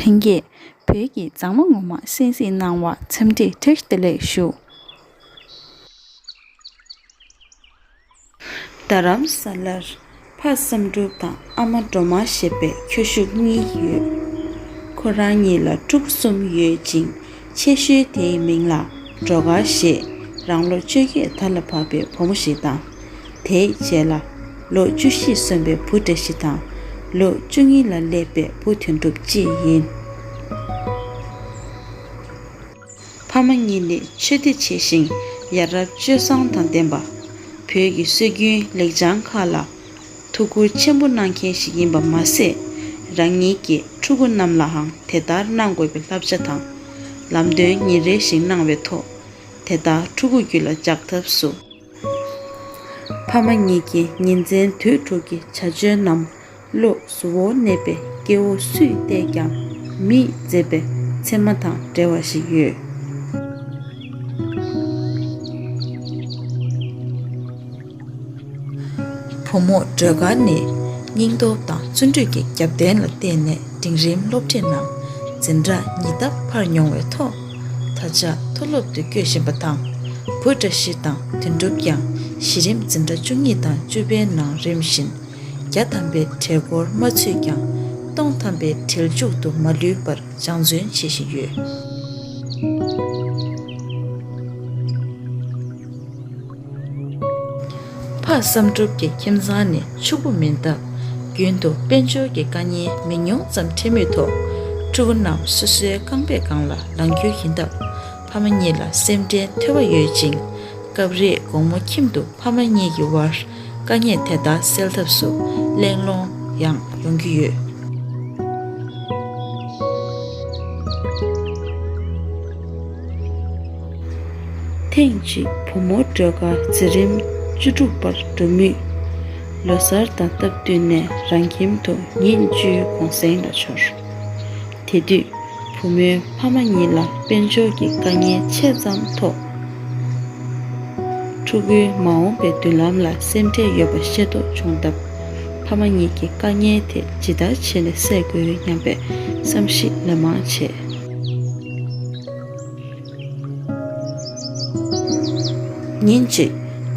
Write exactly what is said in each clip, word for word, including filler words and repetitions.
ལྷན་རྒྱས། བོད་ཀྱི་མཛངས་མ་ངོ་མ་གསན་གཟིགས་གནང་བར་འཚམས་འདྲི་བཀྲ་ཤིས་བདེ་ལེགས་ཞུ། རྡ་རམ་ས་ལར་ཕ་བསམ་གྲུབ་དང་ཨ་མ་སྒྲོལ་མ་ཞེས་པའི་ཁྱོ་ཤུག་གཉིས་ཡོད། ཁོ་རང་གཉིས་ལ་ཕྲུ་གུ་གསུམ་ཡོད་ཅིང་། ཆེ་ཤོས་དེའི་མིང་ལ་སྒྲོལ་དཀར་ཞེས་རང་ལོ་བཅོ་བརྒྱད་ད་ལ་བབས་པའི་བུ་མོ་ཞིག་དང་། དེའི་རྗེས་ལ་ལོ་བཅུ་བཞི་སོན་པའི་བུ་བཀྲ་ཤིས་དང་། ལོ་བཅུ་གཉིས་ལ་སླེབས་པའི་བུ་དོན་གྲུབ་བཅས་ཡིན། ཕ་མ་གཉིས་ནི་ཆོས་སྡེ་ཆེ་ཞིང་ཡ་རབས་སྤྱོད་བཟང་དང་ལྡན་པ། བོད་ཀྱི་སྲོལ་རྒྱུན་ལེགས་བྱང་ཁག་ལ་ཐུགས་ཁུར་ཆེན་པོ་གནང་མཁན་ཞིག་ཡིན་པ་མ་ཟད། རང་ཉིད་ཀྱི་ཕྲུ་གུ་རྣམས་ལའང་དེ་ལྟར་གནང་དགོས་པའི་བསླབ་བྱ་དང་ལམ་སྟོན་ཉིན་རེ་བཞིན་གནང་བའི་ཐོག་དེ་ལྟར་ཕྲུ་གུ་རྒྱུད་ལ་འཇགས་ཐབས་སུ། ཕ་མ་གཉིས་ཀྱི་ཉིན་མཚན་དུས་དྲུག་གི་བྱ་སྤྱོད་རྣམས་བློ་གཟུ་བོར་གནས་པའི་སྐྱེ་བོ་སུས་བལྟས་ཀྱང་མིས་མཛེས་པའི་མཚན་མ་དང་འབྲེལ་བ་ཞིག་ཡོད། བུ་མོ་སྒྲོལ་དཀར་ནི་སྙིང་སྟོབས་དང་བརྩོན་འགྲུས་ཀྱི་རྒྱབ་རྟེན་ལ་བརྟེན་ནས་འབྲིང་རིམ་སློབ་ཁྲིད་ནང་འཛིན་གྲྭ་ཉིས་ལྟབ་འཕར་མྱོང་བའི་ཐོག་ད་ཆ་མཐོ་སློབ་ཏུ་བསྐྱོད་བཞིན་པ་དང་། བུ་བཀྲ་ཤིས་དང་དོན་གྲུབ་ཀྱང་གཞི་རིམ་འཛིན་གྲྭ་བཅུ་གཉིས་དང་བཅུ་པའི་ནང་རིམ་བཞིན་བརྒྱ་ཐམ་པའི་གྲལ་འགོར་མ་ཚུད་ཀྱང་སྟོང་ཐམ་པའི་གྲལ་མཇུག་ཏུ་མ་ལུས་པར་སྦྱང་བརྩོན་བྱེད་བཞིན་ཡོད། ཕ་བསམ་གྲུབ་ཀྱི་ཁྱིམ་ཚང་ནི་ཕྱུག་པོ་མིན་སྟབས། རྒྱུན་དུ་དཔལ་འབྱོར་གྱི་དཀའ་ངལ་མི་ཉུང་ཙམ་འཕྲད་མུས་ཐོག་ཕྲུ་གུ་རྣམས་སོ་སོའི་རྐང་པའི་སྒང་ལ་ལངས་རྒྱུ་ཡིན་སྟབས། ཕ་མ་གཉིས་ལ་སེམས་ཁྲལ་ཐོལ་པ་ཡོད་ཅིང་། སྐབས་རེ་དགོང་མོ་ཁྱིམ་དུ་ཕ་མ་གཉིས་ཀྱི་དབར་དཀའ་ངལ་དེ་དག་སེལ་ཐབས་སུ་གླེང་སློང་ཡང་ཡོང་གི་ཡོད། ཐེངས་གཅིག་བུ་མོ་སྒྲོལ་དཀར་འཛིན་རིམ་བཅུ་དྲུག་པར་འགྲོ་མུས། ལོ་གསར་དང་སྟབས་བསྟུན་ནས་རང་ཁྱིམ་དུ་ཉིན་བཅུའི་གུང་སེང་ལ་འབྱོར། དེ་དུས་བུ་མོའི་ཕ་མ་གཉིས་ལ་དཔལ་འབྱོར་གྱི་དཀའ་ངལ་ཆེ་ཙམ་ཐོག་ཕྲུ་གུའི་མ་འོངས་པའི་མདུན་ལམ་ལ་སེམས་ཁྲལ་ཡོད་པ་ཤེས་རྟོགས་བྱུང་སྟབས། ཕ་མ་གཉིས་ཀྱི་དཀའ་ངལ་དེ་ཇི་ལྟར་བྱས་ནས་སེལ་དགོས་སྙམ་པའི་བསམ་གཞིག་ལན་མང་བྱས། ཉིན་གཅིག་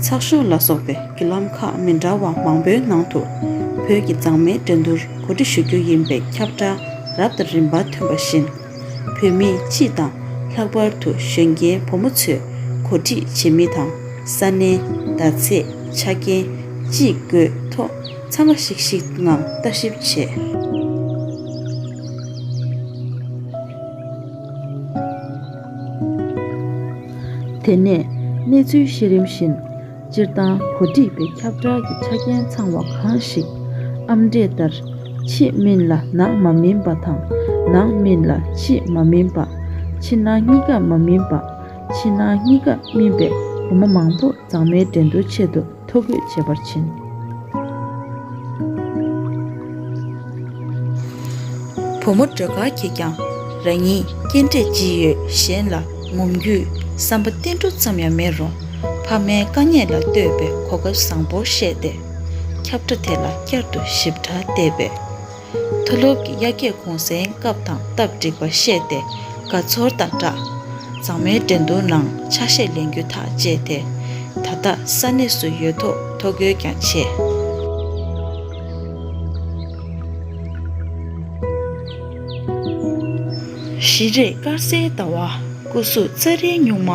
ཚགས་ཤོག་ལ་སོགས་པའི་བརྒྱུད་ལམ་ཁག་མི་འདྲ་བ་མང་པོའི་ནང་དུ་བོད་ཀྱི་མཛངས་མའི་འགྲན་བསྡུར་གོ་སྒྲིག་ཞུ་རྒྱུ་ཡིན་པའི་ཁྱབ་བསྒྲགས་རབ་དང་རིམ་པ་ཐོན་པ་བཞིན། བུད་མེད་སྤྱི་དང་ལྷག་པར་དུ་གཞོན་སྐྱེས་བུ་མོ་ཚོས་གོ་སྒྲིག་བྱེད་མི་དང་ས་གནས། ཟླ་ཚེས། ཆ་རྐྱེན། སྤྱི་བཀོད་ཐོག་འཚང་ཁ་ཤིག་ཤིག་ངང་ལྟ་ཞིབ་བྱས། དེ་ནས་གནས་ཚུལ་ཤེས་རིམ་བཞིན། སྤྱིར་བཏང་གོ་སྒྲིག་པའི་ཁྱབ་བསྒྲགས་ཀྱི་ཆ་རྐྱེན་ཚང་བ་གང་ཞིག་ཨམ་འབྲས་ལྟར། ཕྱི་སྨིན་ལ་ནང་མ་སྨིན་པ་དང་། ནང་སྨིན་ལ་ཕྱི་མ་སྨིན་པ། ཕྱི་ནང་གཉིས་ཀ་མ་སྨིན་པ། ཕྱི་ནང་གཉིས་ཀ་སྨིན་པའི་བུ་མོ་མང་པོ་མཛངས་མའི་འགྲན་བསྡུར་ཆེད་དུ་ཐོ་འགོད་བྱེད་པར་ཕྱིན། བུ་མོ་སྒྲོལ་དཀར་གྱིས་ཀྱང་རང་ཉིད་རྐྱེན་འདྲས་ཅི་ཡོད་གཞན་ལ་ངོམ་རྒྱུའི་བསམ་པ་ཏིལ་འབྲུ་ཙམ་ཡང་མེད་རུང་། ཕ་མའི་དཀའ་ངལ་ལ་ལྟོས་པའི་གོ་སྐབས་བཟང་པོར་ཤེས་ཏེ། ཁྱབ་བསྒྲགས་དེ་ལ་བསྐྱར་དུ་ཞིབ་ཕྲ་བལྟས་པས། མཐོ་སློབ་ཀྱི་དབྱར་སྐྱེས་གུང་སེང་སྐབས་དང་སྟབས་འགྲིག་པ་ཤེས་ཏེ། དགའ་ཚོར་དང་སྦྲགས། མཛངས་མའི་འགྲན་བསྡུར་ནང་ཆ་ཤས་ལེན་རྒྱུ་ཐག་བཅད་དེ། ད་ལྟ་ས་གནས་སུ་ཡོད་ཐོག་ཐོ་འགོད་ཀྱང་བྱས། ཞལ་རས་དཀར་གསལ་ཟླ་བ། སྐུ་གཟུགས་རྩ་རིའི་སྨྱུག་མ།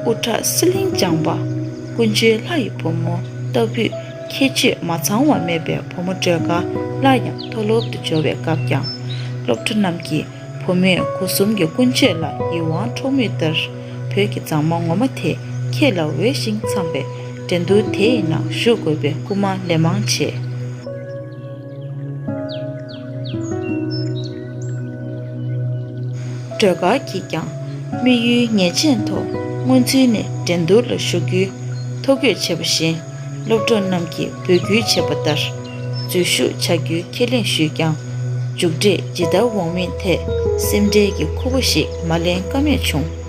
དབུ་སྐྲ་སི་ལིང་ལྗང་པ། ཀུན་སྤྱོད་ལྷ་ཡི་བུ་མོ་ལྟ་བུའི་ཁྱད་ཆོས་མ་ཚང་བ་མེད་པའི་བུ་མོ་སྒྲོལ་དཀར་སླར་ཡང་མཐོ་སློབ་ཏུ་འབྱོར་བའི་སྐབས་ཀྱང་། སློབ་ཕྲུག་རྣམས་ཀྱིས་བུ་མོས་སྒོ་གསུམ་གྱི་ཀུན་སྤྱོད་ལ་ཡིད་དབང་འཕྲོག་མུས་ལྟར། བོད་ཀྱི་མཛངས་མ་ངོ་མ་དེ་ཁྱེད་ལ་འོས་ཤིང་འཚམས་པས། འགྲན་བསྡུར་དེ་ཡི་ནང་ཞུགས་དགོས་པའི་སྐུལ་མ་ལན་མང་བྱས། སྒྲོལ་དཀར་གྱིས་ཀྱང་དམིགས་ཡུལ་ངེས་ཅན་ཐོག་སྔོན་ཚུད་ནས་འགྲན་བསྡུར་ལ་ཞུགས་རྒྱུའི་ཐོ་འགོད་བྱས་པ་བཞིན། སློབ་གྲོགས་རྣམས་ཀྱིས་འབོད་སྐུལ་བྱས་པ་ལྟར། འཛུལ་ཞུགས་བྱ་རྒྱུའི་ཁས་ལེན་ཞུས་ཀྱང་། མཇུག་འབྲས་ཇི་ལྟར་འོང་མིན་ཐད་སེམས་ཁྲལ་གྱི་ཁུར་པོ་ཞིག་མ་ལེན་ཀ་མེད་བྱུང་།